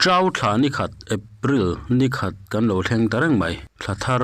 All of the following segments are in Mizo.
Ṭau thla ni khat, April ni khat kan lo thleng ta reng mai. Thla thar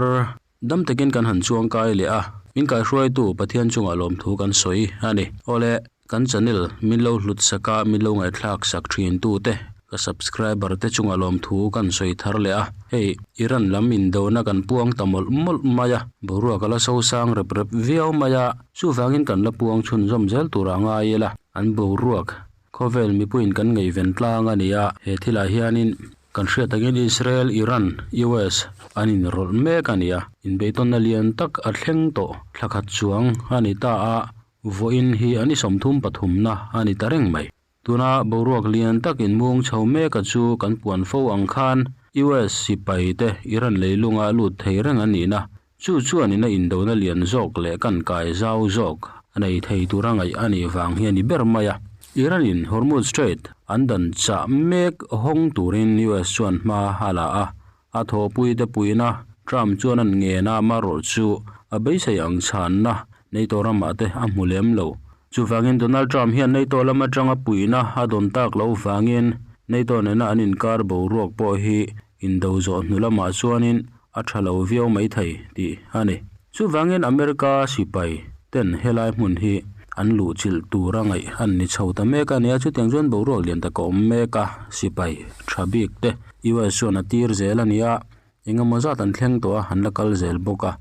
dam takin kan han chuang kai leh a, min kaihruaitu Pathian chungah lawmthu kan sawi a ni. Awle, kan channel min lo hlut sak a, min lo ngaihthlak sak thin tute ka subscriber te chungah lawmthu kan sawi thar leh a. Hei, Iran lam indona kan puang ta mawlh mawlh mai a, boruak a la sosang rep rep viau mai a, chuvangin kan la puang chhunzawm zel tur a ngai ila, an boruak Khawvel mipuiin kan ngaihven tlang a ni a, he thilah hianin kan hriat angin Israel, Iran, US an inrawlh mek a ni a, inbeihtawnna lian tak a thleng tawh thla khat chuang a ni ta a, vawiin hi an i sawmthum pathumna a ni ta reng mai. Tuna boruak lian tak inmung chho meka chu kan puan fo ang khan US sipai te Iran leilunga lut thei reng an nihna chu chuan ina indona lian zawk leh kan kai zau zawk a nei thei tura ngaih a nih vang hi a ni ber mai a. Iran in Hormuz Strait an dan chah mek hawng turin US chuan hma a la a, a thawhpuite puihna Trump chuan an ngen a, amaherawh chu a beisei ang chhanna NATO ramah te a hmu lem lo. Chuvangin Donald Trump hian NATO lam atanga puihna a dawn tak loh vangin NATO nena an inkar boruak pawh hi Indo zawh hnu lamah chuanin a tha lo viau mai thei tih a ni. Chuvangin America sipai ten helai hmun hi an luhchilh tura ngaih an ni chho ta mek a nia. Chutiang chuan boruak lian tak a awm mek a, sipai tha bik te US chuan a tir zel a nia. Engemaw zat an thleng tawh a, an la kal zel bawk a.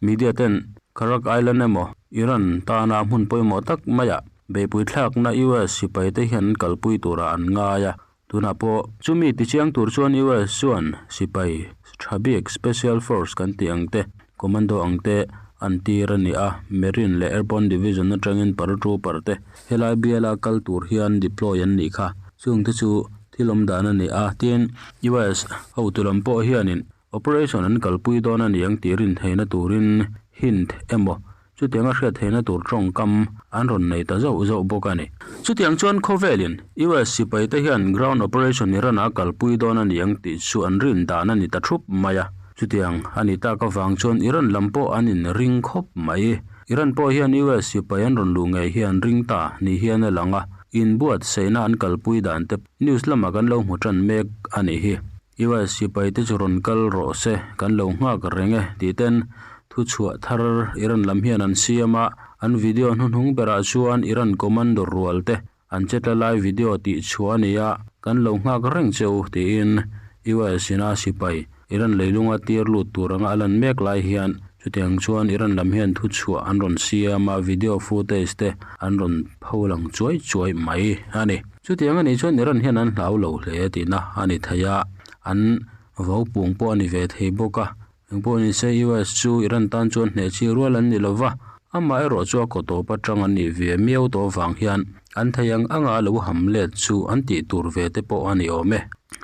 Media ten Kharak Island emaw Iran tana hmun pawimawh tak maiah beihpui thlakna US sipai te hian an kalpui turah an ngai a. Tunah pawh chumi tichiang tur chuan US chuan sipai tha bik Special Force kan tih ang te, Commando ang te an tir a ni a, Marine leh Airborne Division atangin Paratrooper te helai biala kal tur hian deploy an nih kha. Chungte chu thil awm dan a ni a, tin US hotu lam pawh hianin Operation an kalpui dawn a ni ang tih rin theihna turin hint emaw chutianga hriat theihna tur tawngkam an rawn nei ta zauh zauh bawk a ni. Chutiang chuan khawvelin US sipaite hian ground operation Iran a kalpui dawn a ni ang tih chu an rin dan a ni ta thup mai a. Chutiang a ni tak avang chuan Iran lam pawh an inring khawp mai. Iran pawh hian US sipai an rawn luh ngei hi an ring ta ni hian a lang a, inbuatsaihna an kalpui dan te news lamah kan lo hmu tan mek a nih hi. US sipaite chu rawn kal rawh se, kan lo nghak reng e tih ten thuchhuah thar Iran lam hian an siam a, an video hnuhnung berah chuan Iran commando rual te an che tla lai video tih chhuah a ni a, kan lo nghak reng che u tiin US ina sipai Iran leilunga tir lut tur anga a lan mek lai hian chutiang chuan Iran lam hian thuchhuah an rawn siam a, video footage te an rawn pholang chuai chuai mai a ni. Chutiang a nih chuan Iran hian an hlau lo hle tihna a ni thei a, an vo pung pawh a ni ve thei bawk a. Engpawh ni se US chu Iran tan chuan hneh chi rual an ni lo va, amah erawh chu a kaw tawp atang an nih ve miau tawh avang hian an thei ang anga lo ham let chu an tih tur ve te pawh a ni awm e.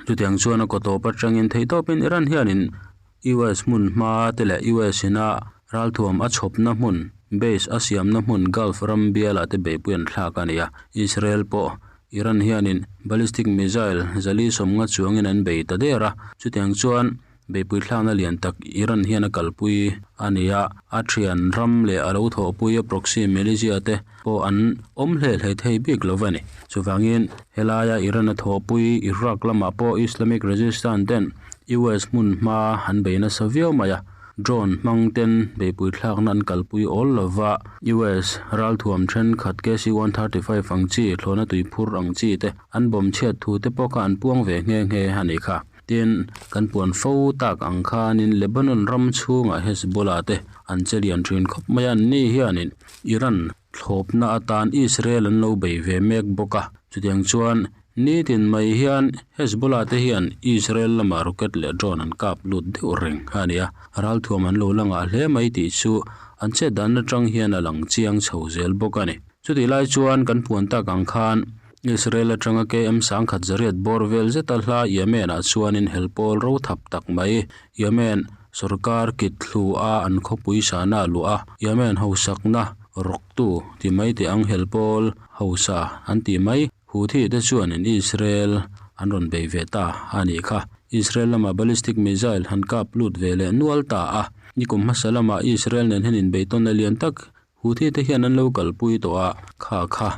Chutiang chuan a kaw tawp atangin theihtawpin Iran hianin US hmun hma te leh US ina ralthuam a chhawpna hmun, base a siamna hmun Gulf ram bialah te beihpui an thlak a ni a. Israel pawh Iran hianin ballistic missile zali sawmnga chuangin an bei ta der a. Chutiang chuan beihpui thlakna lian tak Iran hian a kalpui a ni a, a thian ram leh a lo thawhpui a proxy militia te pawh an awm hle hle thei bik lo a ni. Chuvangin helaia Iran a thawhpui Iraq lamah pawh Islamic Resistance ten US hmun hma an bei nasa viau mai a, drone hmang ten beihpui thlakna an kalpui awl lova, US ralthuam thenkhat KC-135 ang chi, thlawhna tui phur ang chi te an bawm chhiat thu te pawh kha an puang ve nghe nghe a nih kha. Tin, kan puan fo tak ang khanin Lebanon ram chhungah Hezbollah te an che lian thin khawp mai a, anni hianin Iran thlawpna atan Israel an lo bei ve mek bawk a, chutiang chuan Nitin mai hian Hezbollah te hian Israel lama rocket leh drone an kap lut deuh reng a ni a, ralthuam an lo la ngah hle mai tih chu an chet dan atang hian a lang chiang chho zel bawk a ni. Chutih lai chuan kan puan tak ang khan Israel atanga KM sangkhat zariat bawr vel zeta hla Yemen ah chuanin helpawl ro thap tak mai Yemen sorkar kit thlu a an khawpui sana luah a Yemen hausakna rawktu ti mai teh ang helpawl hausa an ti mai. Houthi te chuanin Israel an rawn bei ve ta a nih kha. Israel lamah ballistic missile han kap lut ve leh nual ta a. Nikum hmasa lamah Israel nen hian inbeihtawnna lian tak Houthi te hian an lo kalpui tawh a, kha kha.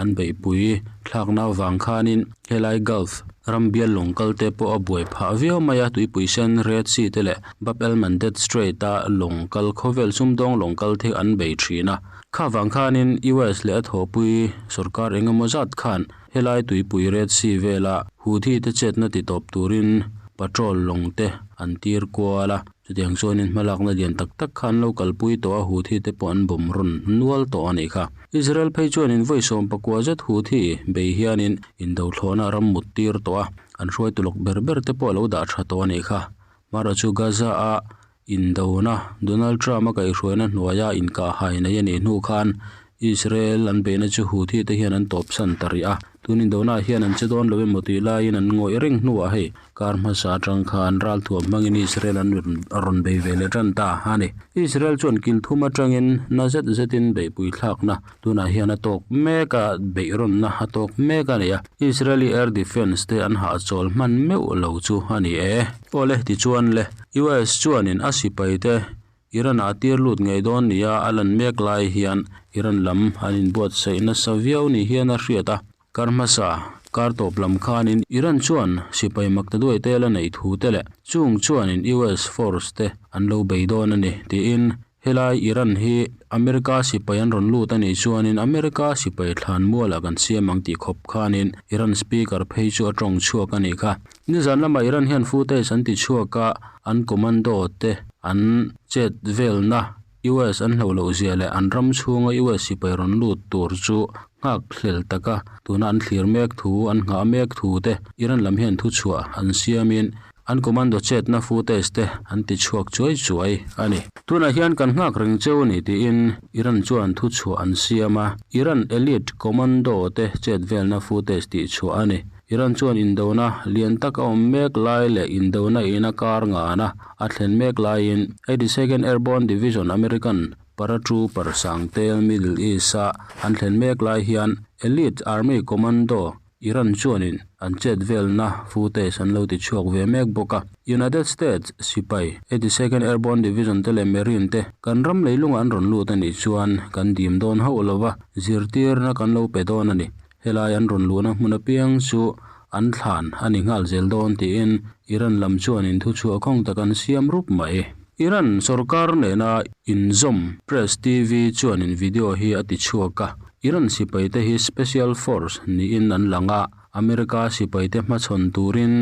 an beihpui thlakna avang khanin helai Gulf ram bial lawng kal te pawh a buai phah viau mai a tuipui sen Red Sea te leh Bab el Mandeb Strait a lawng kal khawvel sumdawng lawng kal te an bei thin a kha vang khanin US leh a thawhpui sorkar eng emaw zat khan helai tuipui Red Sea vela Houthi te chetna ti tawp turin patrol lawng te an tir kual a. Chutiang chuanin hmalakna lian tak tak kha an lo kalpui tawh a, Houthi te pawh an bawm rawn nual tawh a nih kha. Israel phei chuanin vawi 19 zet Houthi bei hianin indothlawhna ram mut tir tawh a, an hruaitu lawk ber ber te pawh a lo dah tha tawh a nih kha. Mara chu Gaza a indona Donald Trump a kaihhruaina hnuaia inkahhai nei a nih hnu khan Israel an beihna chu Houthi te hian an tawpsan ta rih a, tun indona hian an che dawn lo emaw tih laiin an ngawih reng hnuah hei kar hmasa atang khan ralthuam hmangin Israel an rawn bei ve leh tan ta a ni. Israel chuan kil thum atangin na zet zetin beihpui thlakna tunah hian a tawk mek a, beihrawnna a tawk mek a ni a, Israeli air defence te an hahchawl hman meuh lo chu a ni e. Awle tichuan le, US chuanin a sipai te Iran ah tir lut ngei dawn nia a lan mek lai hian Iran lam an inbuatsaih nasa viau ni hian a hriat a. Kar hmasa, kar tawp lam khanin Iran chuan sipai mak ta duai te la neih thu te leh chung chuanin US force te an lo bei dawn a ni tiin helai Iran hi America sipai an rawn lut a nih chuanin America sipai thlan mualah kan siam ang tih khawp khanin Iran speaker phei chu a tawng chhuak a nih kha. Nizan lamah Iran hian footage an ti chhuak a, an commando te an chet velna US an hlo loh zia leh an ram chhunga US sipai rawn lut tur chu nghak hlel taka tuna an thlir mek thu, an nghah mek thu te Iran lam hian thuchhuah an siamin an commando chetna footage te an ti chhuak chuai chuai a ni. Tunah hian kan nghak reng cheu a ni tiin Iran chuan thuchhuah an siam a, Iran elite commando te chet velna footage tihchhuah a ni. Iran chuan indona lian tak a awm mek lai leh indona ina kar ngana a thlen mek laiin 82nd Airborne Division American paratrooper sangtel Middle East-a an thlen mek lai hian elite army commando Iran chuanin an chet velna footage an lo ti chhuak ve mek bawk a. United States sipai 82nd Airborne Division te leh Marine te kan ram leilungah an rawn lut a nih chuan kan dim dawn hauh lova zirtirna kan lo pe dawn a ni. Helai an rawn luhna hmun apiang chu an thlan a ni nghal zel dawn tiin Iran lam chuan inthuchhuah khawng tak an siam rup mai. Iran sorkar nena inzawm Press TV chuanin video hi a ti chhuak a, Iran sipaite hi special force niin an lang a, America sipaite hmachhawn turin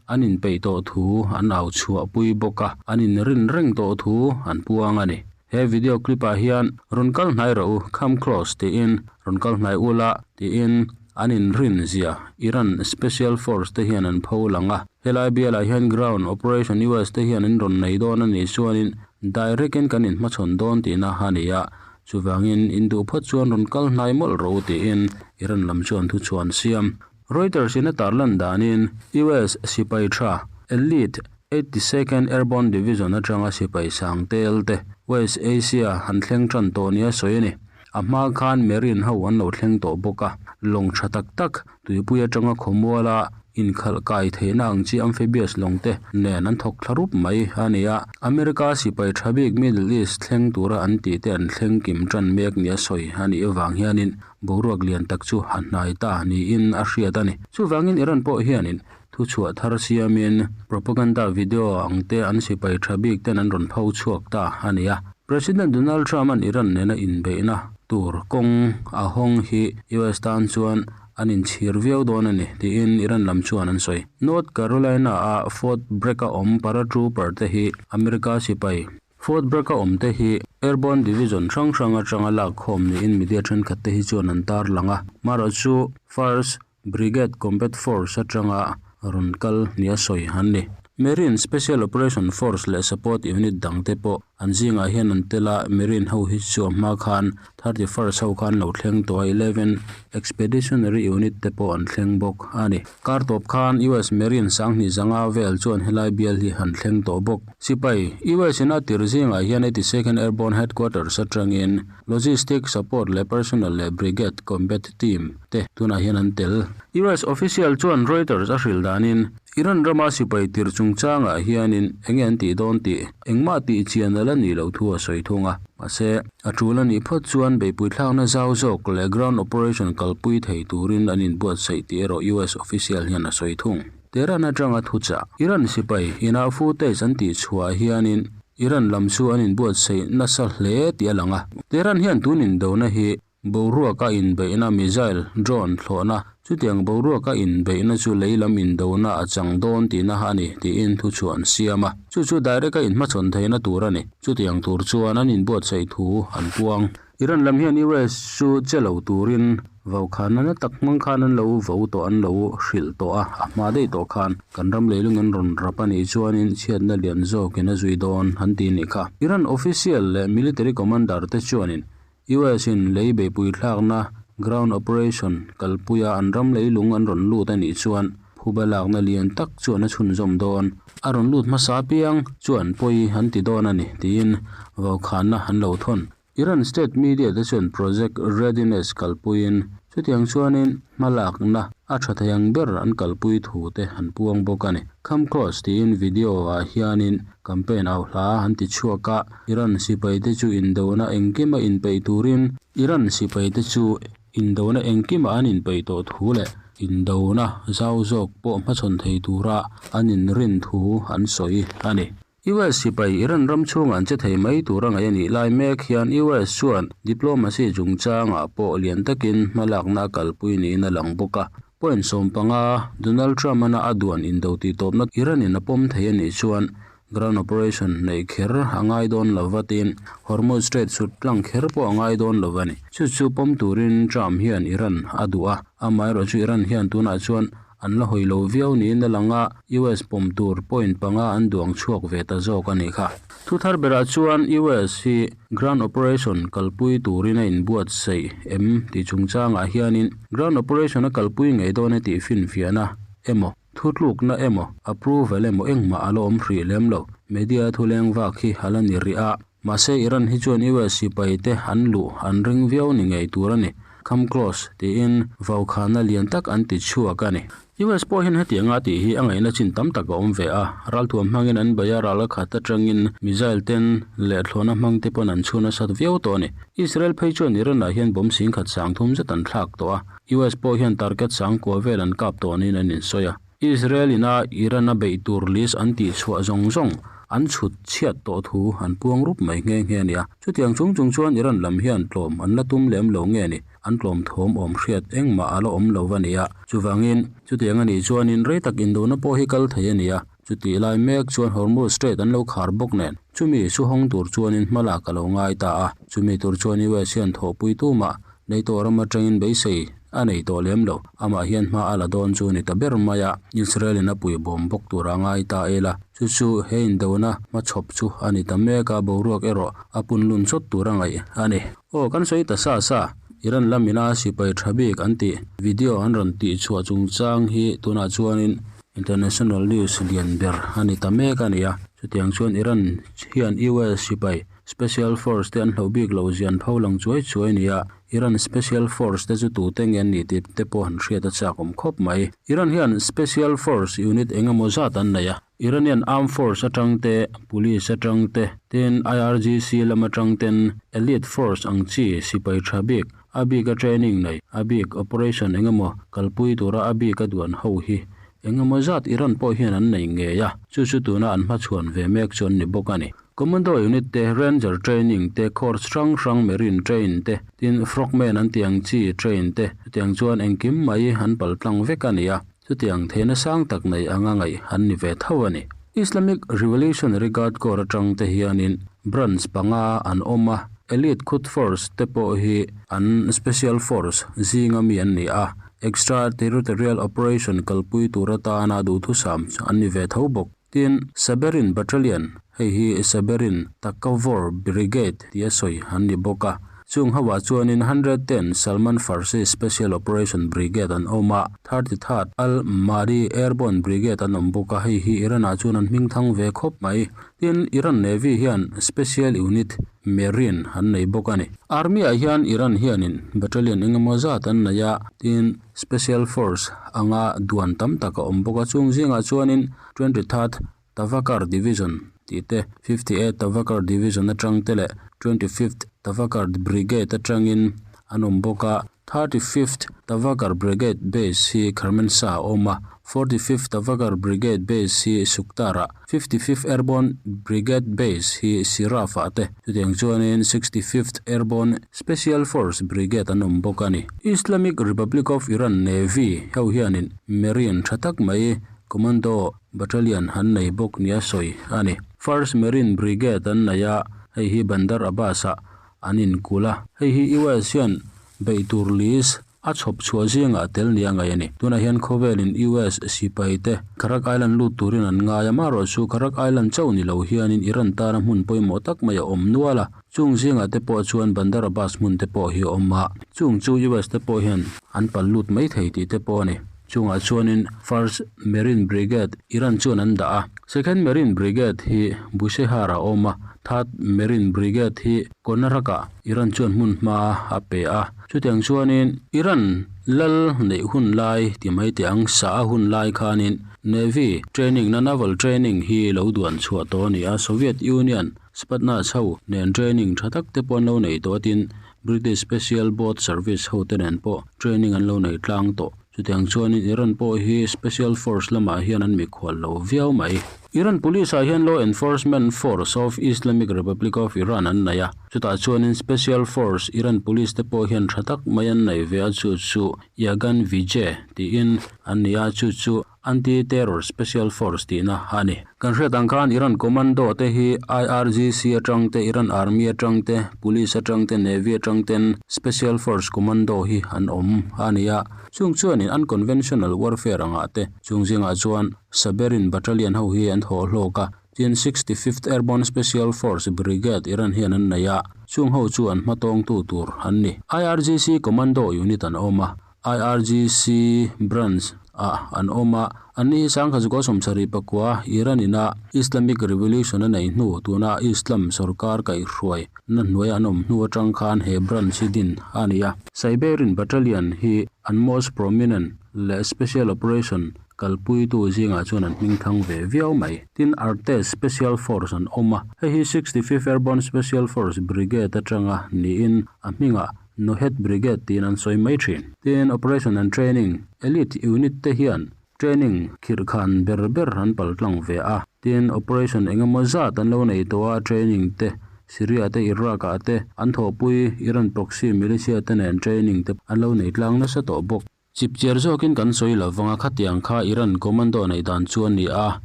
an inpeih tawh thu an au chhuahpui bawk a, an inrin reng tawh thu an puang a ni. He video clip ah hian rawn kal hnai rawh u, come close tiin rawn kal hnai ula tiin an inrin zia Iran special force te hian an pho lang a. Helai bialah hian ground operation US te hian an rawn nei dawn a nih chuanin direct in kan inhmachhawn dawn tihna a ni a, chuvangin in duh phawt chuan rawn kal hnai mawlh rawh u tiin Iran lam chuan thuchhuah an siam. Reuters in a tarlan danin US sipai tha elite 82nd Airborne Division atanga sipai sang tel te West Asia an thleng tan tawh nia sawi a ni. A hma khan Marine ho an lo thleng tawh bawk a, lawng tha tak tak tuipui atanga khawmuala inkhalh kai theihna ang chi amphibious lawng te nen an thawk thla rup mai a ni a. America sipai tha bik Middle East thleng tura an tih te an thleng kim tan mek nia sawi a nih avang hianin boruak lian tak chu a hnai ta niin a hriat a ni. Chuvangin Iran pawh hianin Thuchhuah thar siamin propaganda video ang te an sipai tha bik ten an rawn pho chhuak ta a ni a. President Donald Trump-a'n Iran nena inbeihna tur kawng a hawng hi US tan chuan an inchhir viau dawn a ni tiin Iran lam chuan an sawi. North Carolina-a Fort Bragg-a awm paratrooper te hi America sipai Fort Bragg-a awm te hi Airborne Division hrang hrang atanga lak khawm niin media thenkhat te hi chuan an tarlang a. Marawhchu First Brigade Combat Force atanga rawn kal nia sawi an ni. Marine Special Operation Force leh Support Unit dangte pawh an zingah hian an tel a, Marine ho hi chu a hma khan 31st ho khan lo thleng tawh a, 11 Expeditionary Unit te pawh an thleng bawk a ni. Kar tawp khan US Marine sanghnih zanga vel chuan helai bial hi han thleng tawh bawk. Sipai, US in a tir zingah hian 82nd Airborne Headquarters atangin Logistic Support leh Personnel leh Brigade Combat Team te tunah hian an tel. US official chuan Reuters a hrilh danin, Iran rama sipai tir chungchangah hianin enge an tih dawn tih engmah tih chian a la la nih loh thu a sawi thung a. Mahse, a tul a nih phawt chuan beihpui thlakna zau zawk leh ground operation kalpui thei turin an inbuatsaih tih erawh US official hian a sawi thung. Tehran atanga thuchah, Iran sipai inah footage an tihchhuah hianin Iran lam chu an inbuatsaih nasa hle tih a lang a. Tehran hian tun indona hi Boruaka inbeihna missile, drone, thlawhna, chutiang boruaka inbeihna chu lei lam indona a chang dawn tihna a ni, tiin thuchhuah an siam a. Chu chu direct a inhmachhawn theihna tur a ni. Chutiang tur chuan an inbuatsaih thu an puang. Iran lam hian US chu che lo turin vaukhana na tak hmang khan an lo vo tawh an lo hrilh tawh a, a hma daih tawh khan kan ram leilung an rawn rap a nih chuanin chhiatna lian zawkin a zui dawn an ti nih kha. Iran official leh military commander te chuanin US in lei beihpui thlakna, ground operation, kalpuia an ram leilung an rawn lut a nih chuan phuba lakna lian tak chuan a chhunzawm dawn. A rawn lut hmasa apiang chuan pawi an ti dawn a ni, tiin vaukhanna an lo thawn. Iran state media te chuan Project Readiness kalpuiin chutiang chuanin hmalakna a tha thei ang ber an kalpui thu te an puang bawk a ni. Come close tiin video ah hianin Campaign au hla an ti chhuak a, Iran sipaite chu indona engkima inpeih turin Iran sipaite chu indona engkima an inpeih tawh thu leh indona zau zawk pawh hmachhawn thei tura an inrin thu an sawi a ni. US sipai Iran ram chhungah an che thei mai tur a ngaih a nih lai mek hian US chuan diplomacy chungchangah pawh lian takin hmalakna a kalpui niin a lang bawk a. Point 15, Donald Trump-ana a duan indo tihtawpna Iran-in a pawm thei a nih chuan ground operation neih kher a ngai dawn lo va tiin Hormuz Strait sut tlang kher pawh a ngai dawn lo a ni. Chu chu pawm turin Trump hian Iran a duh a, amaherawhchu chu Iran hian tunah chuan an la hawi lo viau niin a lang a, US pawm tur point panga an duang chhuak ve ta zawk a nih kha. Thu thar berah chuan US hi ground operation kalpui turin a inbuatsaih em tih chungchangah hianin ground operation a kalpui ngei dawn e tih finfiahna emaw, thutlukna emaw, approval emaw engmah a la awm hrih lem lo. Media thuleng vak hi a la ni rih a. Mahse Iran hi chuan US sipaite an luh an ring viau ni ngei tur a ni. Come close tiin vaukhana lian tak an ti chhuak a ni. US pawh hian hetianga tih hi a ngaihna chin tam tak a awm ve a, ralthuam hmangin an bei a, ral a khat atangin missile ten leh thlawhna hmang te pawn an chhun nasat viau tawh a ni. Israel phei chuan Iran ah hian bomb sing khat sang thum zet an thlak tawh a, US pawh hian target sang kua vel an kap tawh niin an insawi a. Israel ina Iran a beih tur list an tih chhuah zawng zawng an chhut chhiat tawh thu an puang rup mai nghe nghe a ni a. Chutiang chung chung chuan Iran lam hian tlawm an la tum lem lo nge ni? An tlawm thawm awm hriat engmah a la awm lo va nia. Chuvangin, chutiang a nih chuanin rei tak indona pawh hi kal thei a nia. Chutih lai mek chuan Hormuz Strait an lo khar bawk nen, chumi su hawng tur chuanin hmalak a lo ngai ta a. Chumi tur chuan US hian thawhpui tumah nei tawh ram atangin beisei a nei tawh lem lo. Amah hian hma a la dawn chu ni ta ber mai a, Israel in a pui bawm bawk tur a ngai ta ela. Chu chu he indona hmachhawp chu a ni ta mek a, boruak erawh a punlun chawt tur a ngaih a ni. Aw kan sawi ta sa sa, Iran lamina sipai tha bik an tih video an rawn tih chhuah chungchang hi tunah chuanin international news lian ber a ni ta mek a ni a. Chutiang chuan Iran hian US sipai special force te an hloh bik loh zian pho lang chuai chuai a ni a, Iran special force te chu tute nge an nih tih te pawh han hriat a chak awm khawp mai. Iran hian special force unit eng emaw zat an nei a. Iranian Armed Force atang te, Police atang te, tin IRGC lam atang ten Elite Force ang chi sipai tha bik, a bik a training nei, a bik operation engemaw kalpui tura a bik a duan ho hi engemaw zat Iran pawh hian an nei ngei a, chu chu tuna an hmachhuan ve mek chu an ni bawk a ni. Commando unit te, Ranger training te, Corps hrang hrang Marine train te, tin Frogman an tih ang chi train te, chutiang chuan engkim mai an paltlang vek a ni a. Chutiang theihna sang tak nei anga ngaih an ni ve tho a ni. Islamic Revolutionary Guard Corps atang te hianin branch panga an awm a, Elite Quds Force te pawh hi an special force zinga mi an ni a, extra territorial operation kalpui tur atana duhthusam an ni ve tho bawk. Tin, Saberin Battalion, hei hi Saberin Takavor Brigade tia sawi an ni bawk a. Chung hoah chuanin 110 Salman Farsi Special Operation Brigade an awm a, 33rd Al Mahdi Airborne Brigade an awm bawk a, hei hi Iran-ah chuan an hming thang ve khawp mai. Tin, Iran Navy hian Special Unit, Marine, an nei bawk a ni. Army-ah hian Iran hianin battalion engemaw zat an nei a, tin, Special Force anga duan tam tak a awm bawk a, chung zingah chuanin 23rd Tavakar Division. tih te 58 Tavakar Division atang te leh 25th Tavakar Brigade atangin an awm bawk a 35th Tavakar Brigade base hi Kermanshah a awm a 45th Tavakar Brigade base hi Suktar ah 55th Airborne Brigade base hi Siraf ah te chutiang chuanin 65th Airborne Special Force Brigade an awm bawk a ni. Islamic Republic of Iran Navy ho hianin Marine tha tak mai Commando Battalion an nei bawk nia sawi a ni. First Marine Brigade an nei a, hei hi Bandar Abbas ah an inkulh a, hei hi US hian beih tur list a chhawp chhuah zingah tel nia ngaih a ni. Tunah hian khawvelin US sipai te Kharak Island lut turin an ngai a, marawh chu Kharak Island chauh ni lo hianin Iran tana hmun pawimawh tak mai a awm nual a, chung zingah te pawh chuan Bandar Abbas hmun te pawh hi a awm a, chung chu US te pawh hian an pal lut mai thei tih te pawh a ni. Chungah chuanin First Marine Brigade Iran chuan an dah a, Second Marine Brigade hi Bushehr a awm a, Third Marine Brigade hi Konarak-ah Iran chuan hmun hma a pe a. Chutiang chuanin Iran lal neih hun lai ti mai teh ang sa a hun lai khanin Navy training na naval training hi lo duan chhuah tawh a ni a, Soviet Union Spetsnaz ho nen training tha tak te pawh an lo nei tawh a tin British Special Boat Service ho te nen pawh training an lo nei tlang tawh. Chutiang chuanin Iran pawh hi Special Force lamah hian an mikhual lo viau mai. Iran Police ah hian Law Enforcement Force of Islamic Republic of Iran an nei a, chutah chuanin Special Force Iran Police te pawh hian tha tak mai an nei ve a, chu chu Yagan Vijay tiin an ni a, chu chu Anti-Terror Special Force tihna a ni. Kan hriat ang khan Iran Commando te hi IRGC atang te, Iran Army atang te, Police atang te, Navy atang ten Special Force Commando hi an awm a ni a. Chung chuanin unconventional warfare angah te chung zingah chuan Saberin Battalion ho hi an thawh hlawk a. Tin, 65th Airborne Special Force Brigade Iran hian an nei a, chung ho chu an hmatawngtu tur an ni. IRGC Commando Unit an awm a. IRGC branch ah an awm a, anni hi sangkhat zukua sawmsarih pakua Iran ina Islamic Revolution a neih hnu tuna Islam sorkar kaihhruai na hnuai an awm hnu atang khan he branch hi din a ni a. Siberian Battalion hi an most prominent leh special operation kalpuitu zingah chuan an hming thang ve viau mai. Tin, Artes Special Force an awm a, hei hi 65th Airborne Special Force Brigade atanga niin a hmingah Nohed Brigade tiin an sawi mai thin. Tin, Operation and Training Elite Unit te hian training khirh khan ber ber an pal tlang ve a. Tin, operation eng emaw zat an lo nei tawh a, training te Syria te Iraq ah te an thawhpui Iran proxy militia te nen training te an lo nei tlang nasa tawh bawk. Chipchiar zawkin kan sawi lo vang a, khatiang kha Iran commando neih dan chu a ni a,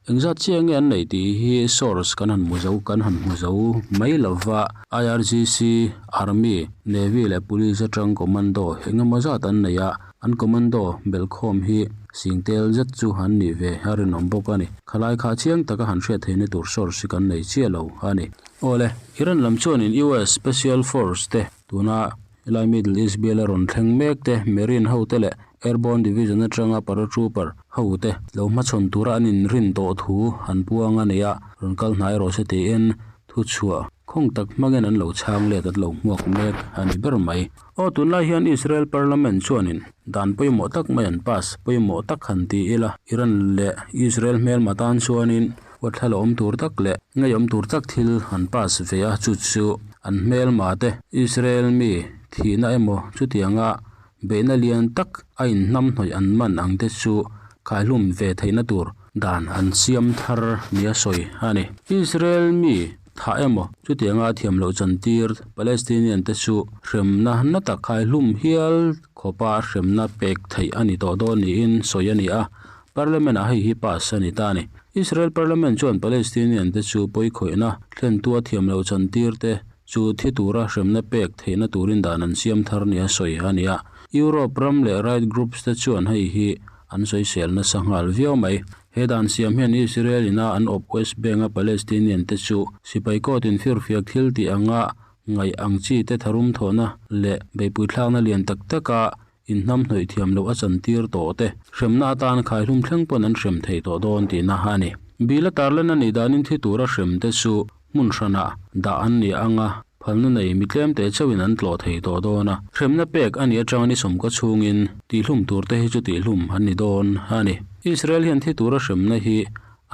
engzat chiah nge an neih tih hi source kan han hmu zo kan han hmu zo mai lo va, IRGC, Army, Navy leh Police atang commando eng emaw zat an nei a, an commando belhkhawm hi singtel zet chu an nih ve a rinawm bawk a ni. Khalai kha chiang taka han hriat theihna tur source hi kan nei chiah lo a ni. Awle, Iran lam chuanin US Special Force te tuna Helai Middle East biala rawn thleng mek te, Marine ho te leh Airborne Division atanga Paratrooper ho te lo hmachhawn tura an inrin tawh thu an puang a nei a, rawn kal hnai rawh se tiin thuchhuah khawng tak hmangin an lo chhang let an lo hmuak mek a ni ber mai. Aw tunlai hian Israel Parliament chuanin dan pawimawh tak mai an pass pawimawh tak han ti ila, Iran leh Israel hmelma tan chuanin Huathla la awm tur tak leh ngeiawm tur tak thil an pass ve a, chu chu an hmelma te Israel mi thihna emaw chutianga beihna lian tak a inhnamhnawih an man ang te chu khaihlum ve theihna tur dan an siam thar nia sawi a ni. Israel mi thah emaw chutianga thiam loh chantir Palestinian te chu hremna na tak khaihlum hial khawpa hremna pek theih a ni tawh dawn niin sawi a ni a. Parliament ah hei hi pass a ni ta a ni. Israel Parliament chuan Palestinian te chu pawikhawihna thlentua thiam loh chantir te chu thi tura hremna pek theihna turin dan an siam thar nia sawi a ni a. Europe ram leh right groups te chuan hei hi an sawisel nasa nghal viau mai. He dan siam hian Israel ina an awp West Bank a Palestinian te chu sipai court in firfiak thil tih anga ngaih ang chi te tharum thawhna leh beihpui thlakna lian tak taka Inhnamhnawih thiam loh a chantir tawh te, hremna atan khaihlum thleng pawn an hrem thei tawh dawn tihna a ni. Bill a tarlan a nih danin thi tura hrem te chu hmun hranah dah an ni ang a, phalna nei mi tlem teh chauhin an tlawh thei tawh dawn a. Hremna pek a nih atanga ni sawmka chhungin tihhlum tur te hi chu tihhlum an ni dawn a ni. Israel hian thi tura hremna hi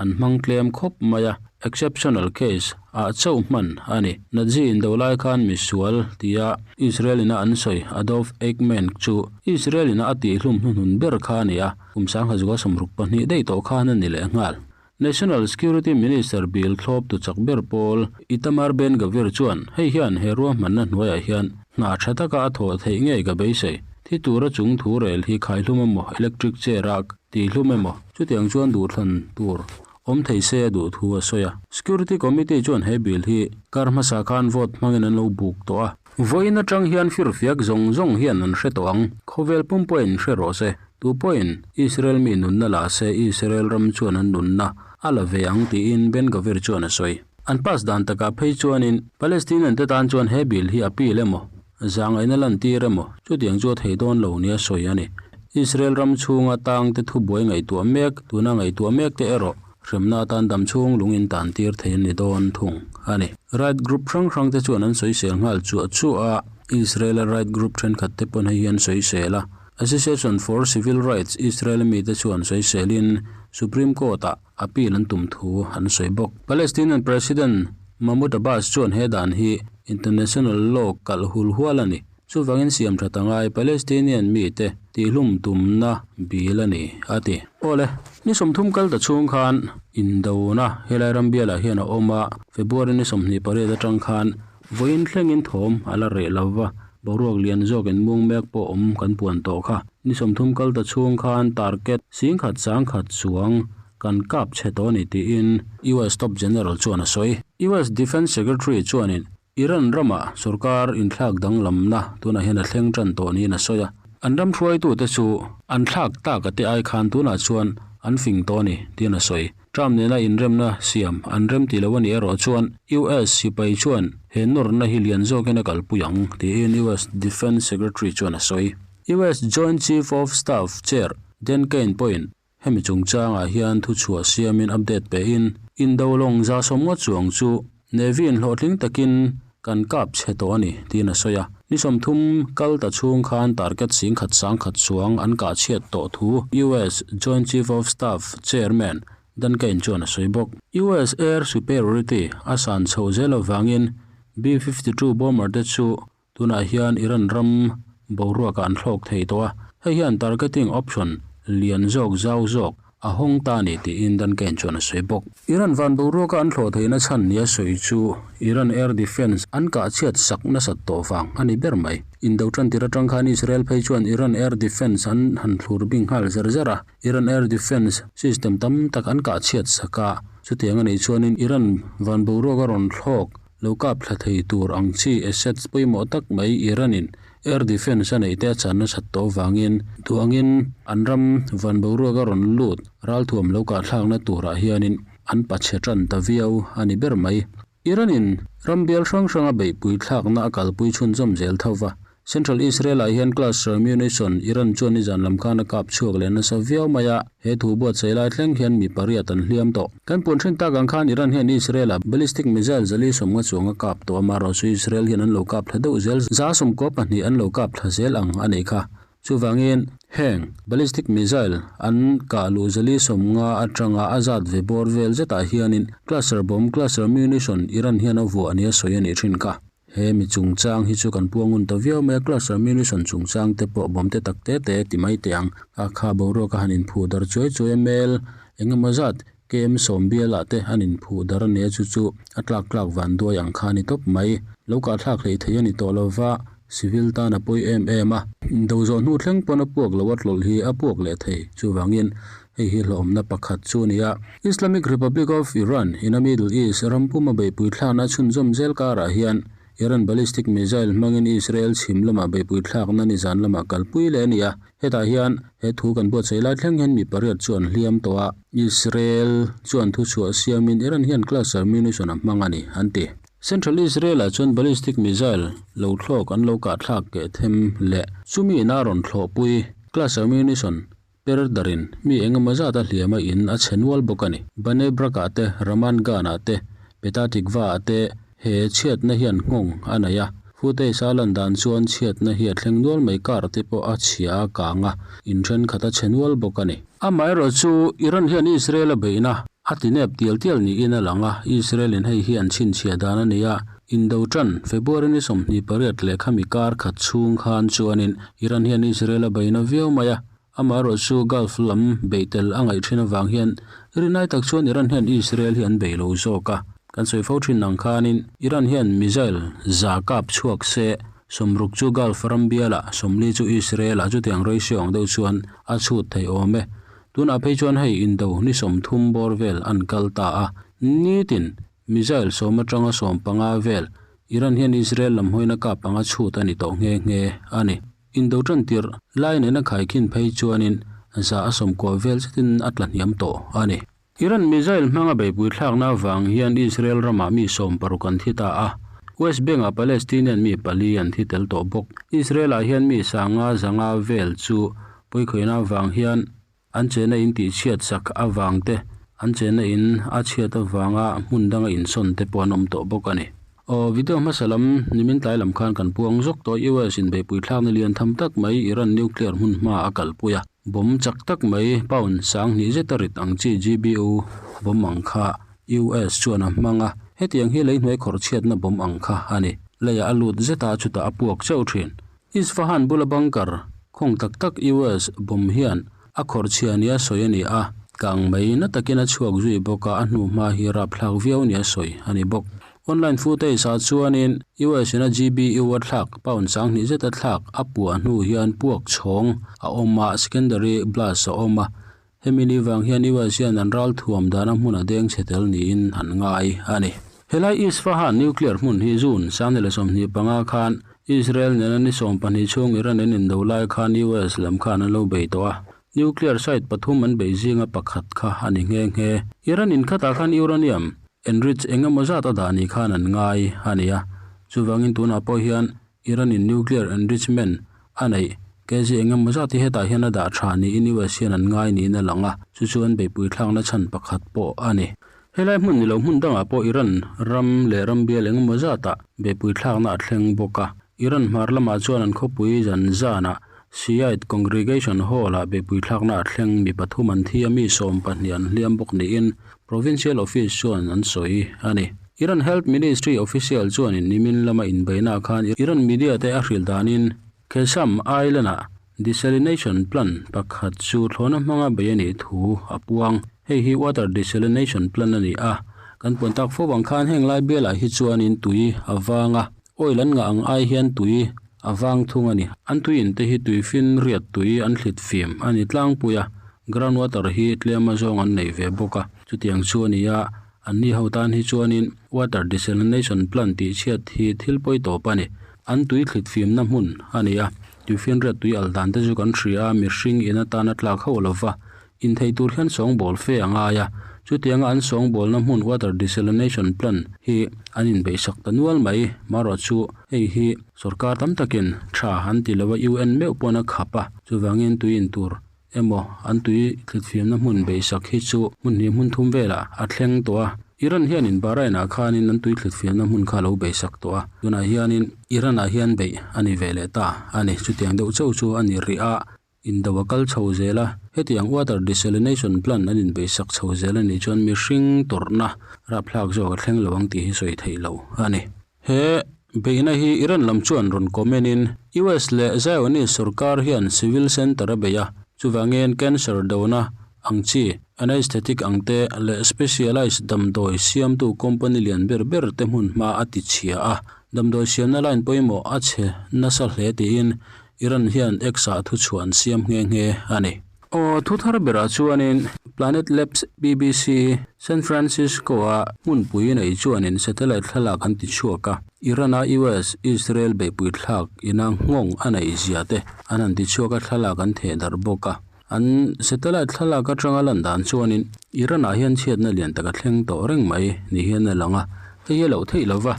an hmang tlem khawp mai a. exceptional case, ah chauh hman a ni. Nazi indo lai khan misual tia Israel ina an sawi Adolf Eichmann chu Israel ina a tihhlum hnuhnun ber kha a ni a, kum 1962 daih tawh khan a ni leh nghal. National Security Minister Bill thlawp tu chak ber pawl Itamar Ben-Gvir chuan hei hian he ruahmanna hnuaiah hian hna tha taka a thawh theih ngei ka beisei. Thi tura chung thu rel hi khaihlum emaw electric chair a tihhlum emaw chutiang chuan duhthlan tur awm thei se a duh thu a sawi a. Security Committee chuan he bill hi kar hmasa khan vote hmangin an lo buk tawh a. Vawiin atang hian firfiak zawng zawng hian an hre tawh ang. Khawvel pum pawhin hre rawh se. Tu pawhin Israel mi nunna la se Israel ram chuan an nunna a la ve ang tiin Ben Gvir chuan a sawi. An pass dan takah phei chuanin Palestinian te tan chuan he bill hi appeal emaw, zahngaihna lantir emaw chutiang chu a thei dawn lo nia sawi a ni. Israel ram chhunga tangte thubuai ngaihtuah mek, tuna ngaihtuah mek te erawh hremna atan dam chhung lung in tan tir thei an ni dawn thung a ni. Right group hrang hrang te chuan an sawisel nghal chuah chuah a, Israel-a right group thenkhat te pawn hei hi an sawisel a. Association for Civil Rights Israel mite chuan sawiselin Supreme Court-ah appeal an tum thu an sawi bawk. Palestinian President Mahmoud Abbas chuan he dan hi international law kalh hul hual a ni. Chuvangin siam tha ta ngai Palestinian mite tihlum tumna bil a ni, a ti. Awle, ni 30 kal ta chhung khan indona helai ram bialah hian a awm a, February ni 28 atang khan vawiin thlengin thawm a la reh lova, boruak lian zawkin mung mek pawh awm kan puan tawh kha. Ni 30 kal ta chhung khan target 10,000 100,000 chuang kan kap che tawh ni tiin US top general chuan a sawi. US Defence Secretary chuanin Iran rama sarkar inthlak danglamna tunah hian a thleng tan tawh niin a sawi a. An ram hruaitute chu an thlak tak a te ai khan tunah chuan an fing tawh ni tiin a sawi. Trump nena inremna siam an rem ti lo a nih erawh chuan US sipai chuan he nawrna hi lian zawkin a kalpui ang tiin US Defence Secretary chuan a sawi. US Joint Chief of Staff Chair Dan Caine pawhin hemi chungchangah hian thu chhuah siamin update pehin indo lawng za sawm ngawt chuang chu Navy in hlawhtling takin kan kap che tawh a ni tiin a sawi a. Ni 30 kal ta chhung khan target 10,000 100,000 chuang an kah chhiat tawh thu US Joint Chief of Staff Chairman Dan Caine chuan a sawi bawk. US Air Superiority a san chho zel avangin B-52 bomber te chu tunah hian Iran ram boruakah an thlawk thei tawh a, hei hian targeting option lian zawk zau zawk a hawng ta ni tiin Dan Caine chuan a sawi bawk. Iran van boruaka an thlawh theihna chhan nia sawi chu Iran air defence an kah chhiat sak nasat tawh vang a ni ber mai. Indo tan tir atang khan Israel phei chuan Iran air defence an han thlur bing nghal zer zer a, Iran air defence system tam tak an kah chhiat sak a, chutiang a nih chuanin Iran van boruaka rawn thlawk lo kap thla thei tur ang chi assets pawimawh tak mai Iran-in air defence a neih te a chan nasat tawh vangin duangin an ram van boruaka rawn lut ralthuam lo kah thlakna turah hianin an pachhe tan ta viau a ni ber mai. Iran-in ram bial hrang hranga beihpui thlakna a kalpui chhunzawm zel tho va. Central Israel-ah hian cluster munition Iran chuan nizan lam khan a kap chhuak leh nasa viau mai a, he thu buatsaih lai thleng hian mi pariat an hliam tawh. Kan puan thin tak ang khan Iran hian Israel-ah ballistic missile 450 chuang a kap tawh a, amaherawhchu Israel hian an lo kap thla deuh zel, 192 an lo kap thla zel ang a nih kha. Chuvangin heng ballistic missile an kah luh 450 atanga a zat ve bawr vel zetah hianin cluster bomb, cluster munition Iran hian a vuah nia sawi a nih thin kha. He mi chungchang hi chu kan puangun ta viau mai a, cluster munition chungchang te pawh bomb te tak te te ti mai teh ang. A kha boruak a han inphuh dar chuai chuai a, mel engemaw zat KM 10 bialah te an inphuh dar a nia chu chu a tlak tlak van duai ang kha a ni tawp mai. Lo kah thlak hlei thei a ni tawh lova, civil tan a pawi em em a. Do zawh hnu thleng pawn a puak lo a tlawlh hi a puak leh thei. Chuvangin hei hi hlawhawmna pakhat chu a ni a. Islamic Republic of Iran in a Middle East ram puma beihpui thlakna chhunzawm zel karah hian Iran ballistic missile hmangin Israel chhim lamah beihpui thlakna nizan lamah kalpui leh a ni a. Hetah hian he thu kan buatsaih lai thleng hian mi pariat chu an hliam tawh a. Israel chuan thu chhuah siamin Iran hian cluster munition a hmang a ni, an ti. Central Israel-ah chuan ballistic missile lo thlawk an lo kah thlak keh them leh chumi ina rawn thlawhpui cluster munition per darin mi engemaw zat a hliam a in a chhe nual bawk a ni. Bnei Brak-ah te, Ramat Gan-ah te, Petah Tikva-ah te he chhiatna hian nghawng a nei a. Footage a lan dan chuan chhiatna hi a thleng nual mai kar te pawh a chhia a kang a, in thenkhat a chhe nual bawk a ni. Amaherawhchu Iran hian Israel a beihna. A ti nep tial tial niin a lang a, Israel in hei hi an chhinchhiah dan a ni a, indo tan February ni 28 leh khami kar khat chhung khan chuanin Iran hian Israel a beina viau mai a, amaherawh chu Gulf lam beih tel a ngaih thin avang hian rinai tak chuan Iran hian Israel hi an bei lo zawk a, kan sawi fo thin ang khanin Iran hian missile za kap chhuak se 60 chu Gulf ram bialah 40 chu Israel ah chutiang ratio ang deuh chuan a chhut thei awm e. Tunah phei chuan hei indo ni 30 bawr vel an kal ta a, nitin missile 10 atanga 15 vel Iran hian Israel lam hawina kap anga chhut a ni tawh nghe nghe a ni. Indo tan tir lai nena khaikhin phei chuanin za a 90 vel zetin a tla hniam tawh a ni. Iran missile hmanga beipui thlakna avang hian Israel ramah mi 60 an thi ta a, West Bank ah Palestinian mi 4 an thi tel tawh bawk. Israel ah hian mi 500 vel chu poikhoina avang hian an chena in tih chhiat sak awang te an chena in a chhiat awanga hmun danga in sawn te pawh an awm tawh bawk a ni. Aw video hmasalam nimin tlai lam khan kan puang zawk tawh US in beipui thlakna lian tham tak mai Iran nuclear hmun hma a kalpui a, bomb chak tak mai pound 20 zeta rit ang chi GBU bomb ang kha US chuan a hmang a, hetiang hi lei hnuai khawr chhiatna bomb ang kha a ni. Leia a lut zeta chutah a puak cheu thin. Isfahan bula bunker khawng tak tak US bomb hian a khawr chhia nia sawi a ni a, kang mai na takin a chhuak zui bawk a, a hnu hma hi rap thlak viau nia sawi a ni bawk. Online footage ah chuanin US in a GBU a thlak pound 20 zeta thlak a puah hnu hian puak chhawng a awm a, secondary blast a awm a, hemi ni vang hian US hian an ral thuam dan a hmun a deng che tel niin an ngai a ni. Helai Isfahan nuclear hmun hi June 2025 khan Israel nena ni 12 chhung Iran an indo lai khan US lam khan an lo bei tawh a, nuclear site pathum an bei zinga pakhat kha a ni nghe nghe. Iran in khatah khan uranium enrich engemaw zat a dah ni khan an ngai a ni a, chuwangin tunah pawh hian Iran in nuclear enrichment a nei kg engemaw zat hi hetah hian a dah tha niin US hian an ngai niin a lang a, chu chu an beipui thlakna chhan pakhat pawh a ni. Helai hmun ni lo hmun dangah pawh Iran ram leh ram bial engemaw zatah beipui thlakna a thleng bawk a. Iran hmar lamah chuan an khawpui zan zanah Shiite Congregation Hall-ah beipui thlakna a thleng mi pathum an thi a, mi 12 an hliam bawk niin Provincial Office chuan an sawi a ni. Iran Health Ministry official chuanin nimin lama inbeihna khan Iran media te a hrilh danin Qeshm Island-ah desalination plant pakhat chu thlawna hmanga bei a nih thu a puang. Hei hi water desalination plant a ni a, kan puan tak fo ang khan heng lai bialah hi chuanin tui a vang a, oil an ngah ang ai hian tui a vang thung a ni. An tui in te hi tui fin riat tui an thlit fim a ni tlangpui a, ground water hi tlem a zawng an nei ve bawk a, chutiang chu a ni a, an ni ho tan hi chuanin water desalination plant tih chhiat hi thil pawi tawp a ni. An tui thlit fimna hmun a ni a, tui fin riat tui al dan te chu kan hria a, mihring in atan a tlak ho lova, in thei tur hian sawng bawl fe a ngai a, chutianga an sawng bawlna hmun water desalination plant hi an inbeih sak ta nual mai. Marawh chu hei hi sarkar tam takin tha an ti lova, UN meuh pawn a khap a, chuwangin tui in tur emaw an tui thlit fiamna hmun beih sak hi chu hmun hnih hmun thum velah a thleng tawh a. Iran hianin Bahrain ah khanin an tui thlit fiamna hmun kha lo beih sak tawh a, tunah hianin Iran ah hian beih a ni ve leh ta a ni. Chutiang deuh chauh chu a ni rih a, indo a kal chho zel a, hetiang water desalination plant an inbeih sak chho zel a nih chuan mihring tawrhna rapthlak zawk a thleng lo ang tih hi sawi theih lo a ni. He beihna hi Iran lam chuan rawn comment in US leh Zionist sarkar hian civil center a bei a, chuwangin cancer dona ang chi anesthetic ang te leh specialized damdawi siamtu company lian ber ber te hmun hma a ti chhia a, damdawi siamna line pawimawh a chhe nasa hle tiin Iran hian X ah thu chuan siam nghe nghe a ni. Aw thu thar berah chuanin Planet Labs BBC San Francisco a hmunpui nei chuanin satellite thlalak an ti chhuak a, Iran a US Israel beipui thlak ina nghawng a nei zia te an han ti chhuak a, thlalak an theh darh bawk a. An satellite thlalak atanga lan dan chuanin Iran ah hian chhiatna lian tak a thleng tawh reng mai ni hian a lang a, hei hi a loh theih lova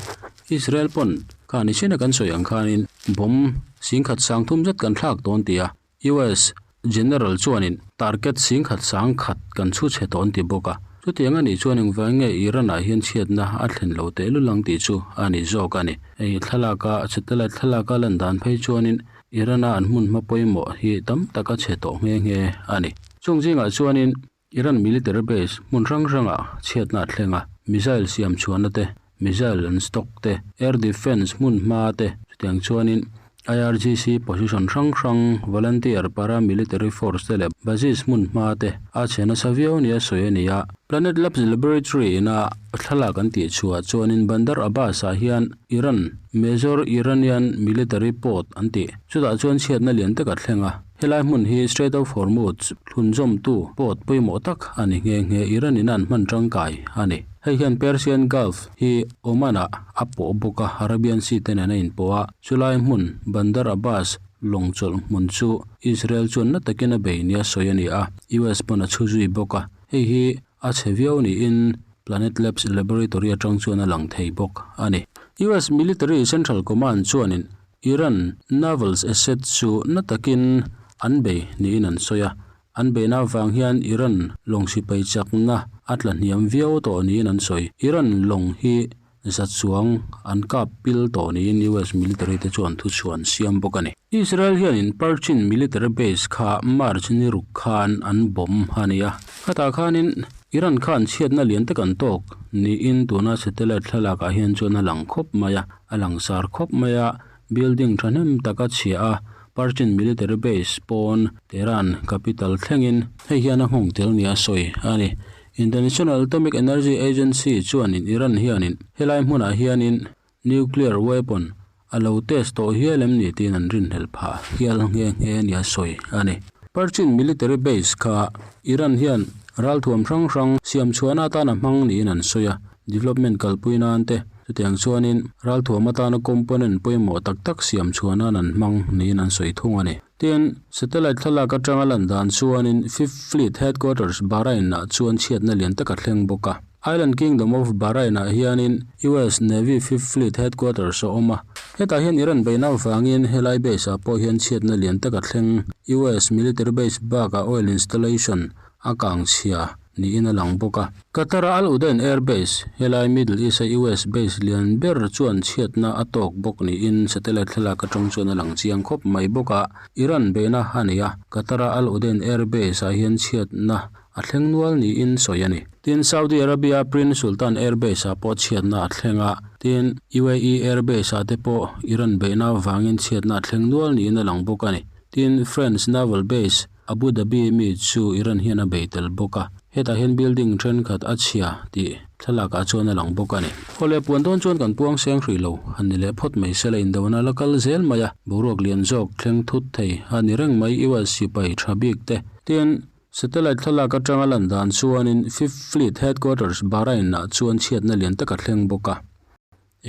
Israel pawn kha ni china kan sawi ang khanin bomb 10,300 zet kan thlak dawn ti a, US General chuanin target 10,100 kan chu che tawn ti bawk a, chutiang a nih chuan engvang nge Iran ah hian chhiatna a thlen lo teh lulang tih chu a ni zawk a ni. Hei thlalaka satellite thlalaka lan dan phei chuanin Iran a an hmun hma pawimawh hi tam tak a che tawh nghe nghe a ni. Chung zingah chuanin. Iran military base hmun hrang hrangah chhiatna a thleng a, missile siam chhuahna te, missile an stock te, air defence hmun hma te, chutiang chuanin IRGC position hrang hrang, volunteer paramilitary force te leh Basij hmun hma te a chhe nasa viau nia sawi a ni a. Planet Labs Laboratory ina thlalak an tih chhuah chuanin Bandar Abbas ah hian Iran Major Iranian Military Port an tih chutah chuan chhiatna lian tak a thleng a. Helai hmun hi Strait of Hormuz thlunzawmtu port pawimawh tak a ni nghe nghe Iran in an hman tangkai a ni. Hei hian Persian Gulf hi Oman ah a pawh bawk a, Arabian Sea te nen a inpawh a, chulai hmun Bandar Abbas lawng chawlh hmun chu Israel chuan na takin a bei nia sawi a ni a, US pawn a chhu zui bawk a, hei hi a chhe viau niin Planet Labs Laboratory atang chuan a lang thei bawk a ni. US Military Central Command chuanin Iran naval asset chu na takin an bei niin an sawi a, an beihna avang hian Iran lawng sipai chakna a tla hniam viau tawh niin an sawi. Iran lawng hi za chuang an kap pil tawh niin US military te chuan thuchhuah an siam bawk a ni. Israel hianin Parchin military base kha March ni ruk khan an bomb a ni a, khatah khanin Iran khan chhiatna lian tak an tawk niin tuna satellite thlalakah hian chuan a lang khawp mai a. A langsar khawp mai a, building thahnem tak a chhia a, Parchin military base pawn Tehran capital thlengin hei hian a nghawng tel nia sawi a ni. International Atomic Energy Agency chuanin Iran hianin helai hmunah hianin nuclear weapon a lo test tawh hial em ni tiin an rinhlelh phah hial nghe nghe nia sawi a ni. Parchin military base kha Iran hian ralthuam hrang hrang siam chhuahna atan a hmang niin an sawi a, Development kalpui nan te, chutiang chuanin ralthuam atana component pawimawh tak tak siam chhuah nan an hmang niin an sawi thung a ni. Tin, satellite thlalak atanga lan dan chuanin Fifth Fleet Headquarters Bahrain ah chuan chhiatna lian tak a thleng bawk a. Island Kingdom of Bahrain ah hianin US Navy Fifth Fleet Headquarters a awm a. Hetah hian Iran beihna avangin helai base ah pawh hian chhiatna lian tak a thleng. US military base bakah oil installation a kang chhia niin a lang bawk a. Qatar-a Al Udeid Air Base, helai Middle East-a US base lian ber chuan chhiatna a tawk bawk niin satellite thlalak atang chuan a lang chiang khawp mai bawk a. Iran beihna a nei a, Qatar-a Al Udeid Air Base-ah hian chhiatna a thleng nual niin sawi a ni. Tin, Saudi Arabia Prince Sultan Air Base-ah pawh chhiatna a thleng a, tin, UAE Air Base-ah te pawh Iran beihna avangin chhiatna a thleng nual niin a lang bawk a ni. Tin, French Naval Base, Abu Dhabi mi chu Iran hian a bei tel bawk a, hetah hian building thenkhat a chhia tih thlalakah chuan a lang bawk a ni. Awle puan dawn chuan kan puang seng hrih lo, han ni leh phawt mai sela indona la kal zel mai a, boruak lian zawk thleng thut thei a ni reng mai US sipai tha bik te. Tin, satellite thlalak atanga lan dan chuanin Fifth Fleet Headquarters Bahrain ah chuan chhiatna lian tak a thleng bawk a.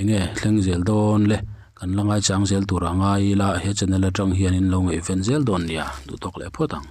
Enge thleng zel dawn le? Kan la ngaichang zel tur a ngai ila he channel atang hian in lo ngaihven zel dawn nia duh tawk leh phawt ang.